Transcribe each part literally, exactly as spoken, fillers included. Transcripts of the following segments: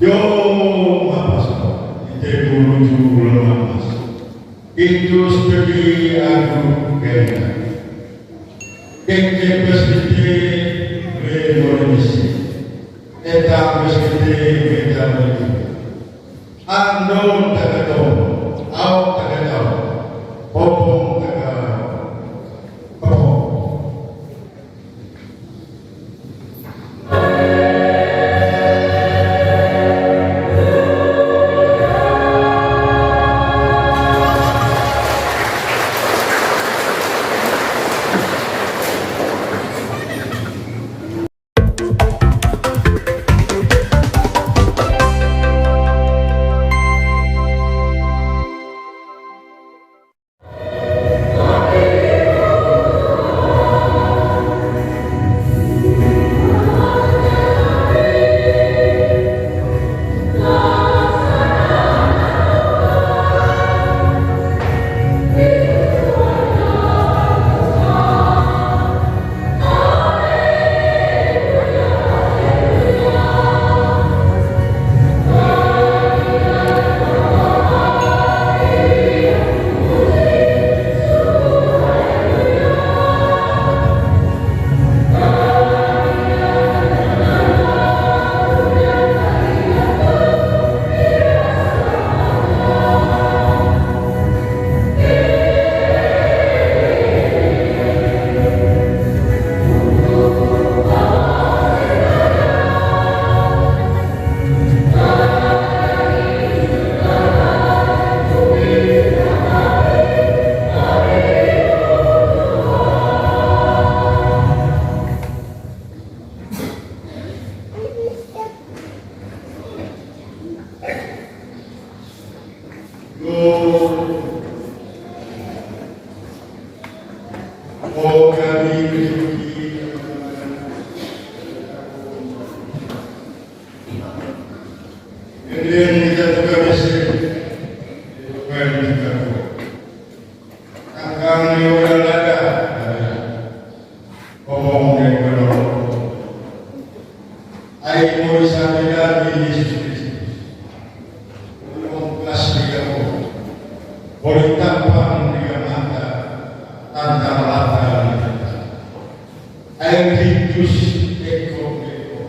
Yo, mapas ko, ite bulu ju bulu mapas. Itu studi aku kena. Keke pasti te revolusi. Eta pasti te revolusi. Andon takadon, au takadon, popong takadon, popong. Tangkang ni ora lada, ngomong ni ora. Ai mori sampai Yesus Kristus. Ngomong kelas tiga puluh. Boleh tampang dengan mata, tantang mata. Ai Kristus eko eko.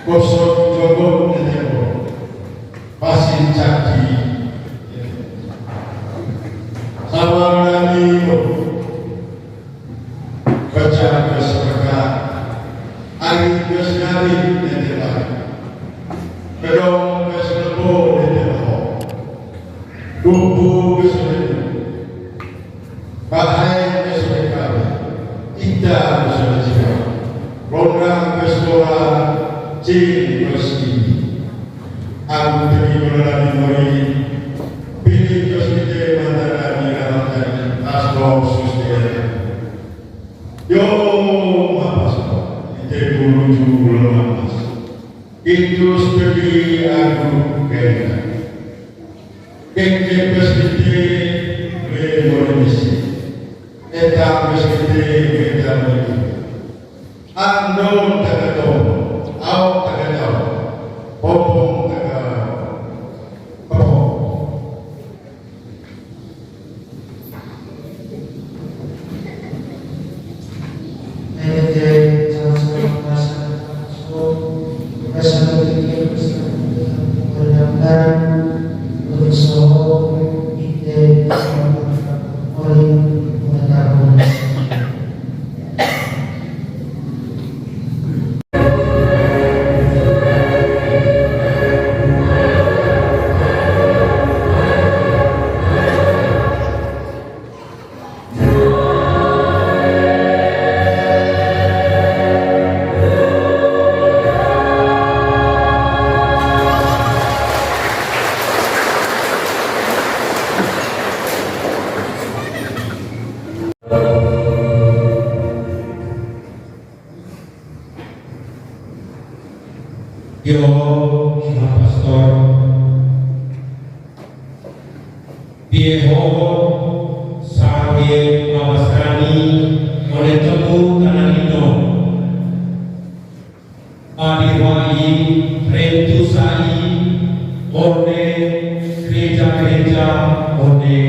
Kosong jogo netemo. Pasin caki. Sama nani mo. Baca bas baka. Ari bas nani netemo. Kedong bas lebo netemo. Bumbu bas netemo. Bahai bas netemo. Ita bas netemo. Ronda bas bola. Cing bas ini. Aku tegi bola nani mori. Pilih bas ite mata nani alam tadi. Asbong susti. Yo, mapas ko. Ite bulu ju bulu mapas. Itu studi aku kena. Keke pasti te revolusi. Eta pasti te revolusi. Andon takadon, au takadon, popong takadon, popong. Yo, Ima Pastor. Pie ho, sa pie mawasani, one temu tanah ino. Adi wai, re One gereja-gereja, one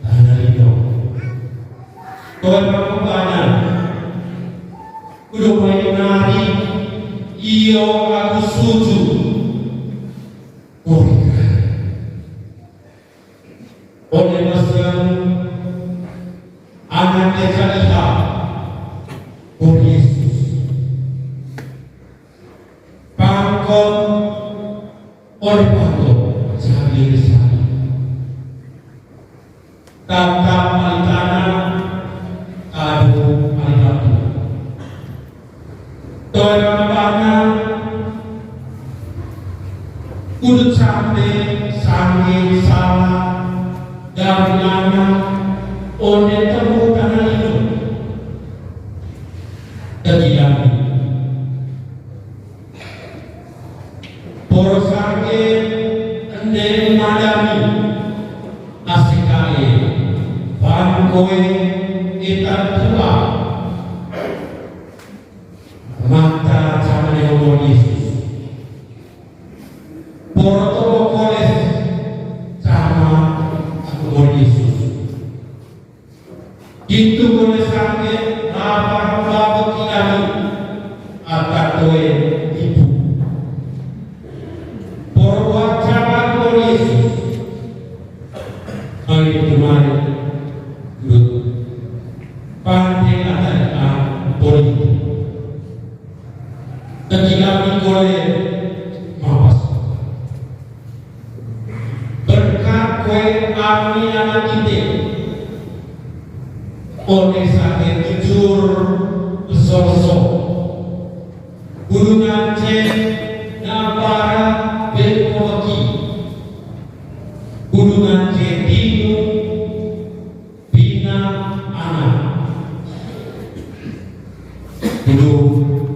tana lino. Toe ma pembanan. Kudu mai nari, iyo aku suju. Korika. One masiang anak gereja iha. Kor Yesus. Pangkon Ore pangkon, sehari-hari sehari. Tatap ali tanah, kadu ali batu. Toe ma bana, udut sampe, sangge, salah, dan nana, one temu tanah lino. Tegi dami. Poro sangge ende madami, asik kae, fan koe, etan tua. Mata cama dengan Tuhan Yesus. Poro toko koles cama aku Tuhan Yesus. Itu kone sangge, lapa lapa kinami, ata toe ibu. Porwa caba ko Yesus. Kami itu mari, dut. Pante ata a politik. Ketika mikole mapas. Berkat koe ami anak ite. One sangge tujur besorso. Gulungan ce na para beko waki. Gulungan ce tinu Bina anak. Dulu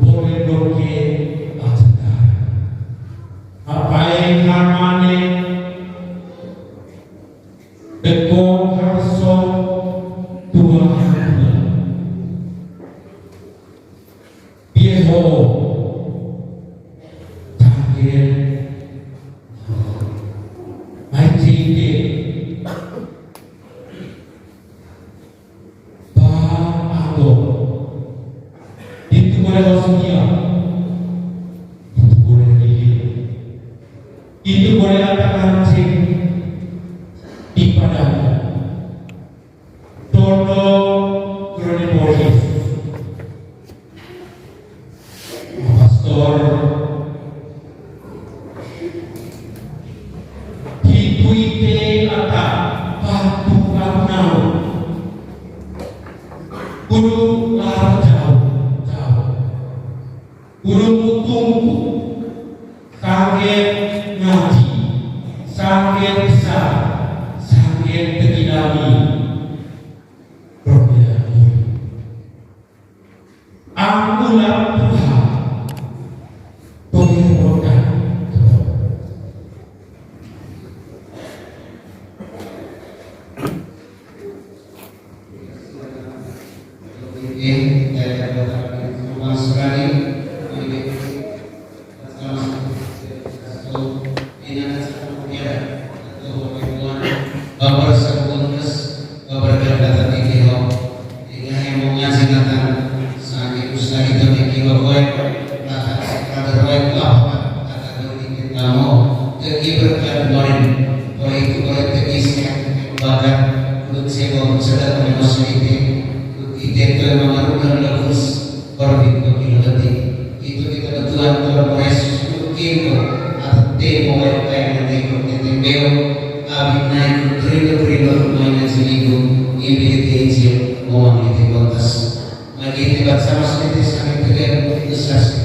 boleh doke ajakan. Apai harmane deko harso tua harmane. Pieho. Tangkir. Ai cite. Ba anggo. Itu boleh wasungnya. Itu boleh lilin. Itu boleh ada kancing di padang. Todo kroni polis. Pastor, hitu ite ata patu patu nau. Kudu lar jauh, jauh. Kudu tunggu, sanggen ngaji, sanggen esa, sanggen tegi dami. Rohnya. Angkulan Tuhan. Penghiburan. Babar sabuntes, babar ganda tadi kiro. Inga hemo ngaji natan, sangge usaha itu di kiro koe, natan sekadar koe, apa, kata doni kita mau, tegi berkat morin, koe itu koe tegi sehat, bakat, kulit sehat, sedang emosi itu, kulit itu emang harus dan bagus, korbit kilo tadi. Itu kita kebetulan kalau mau Yesus mungkin kok, atau tempo kayak kayak nanti kok, nanti beo, Abi naik ke kerindo-kerindo rumahnya sini, Bu. Ibu itu izin, ngomong itu kontes. Lagi tiba sama sedikit sakit tegar, itu sas.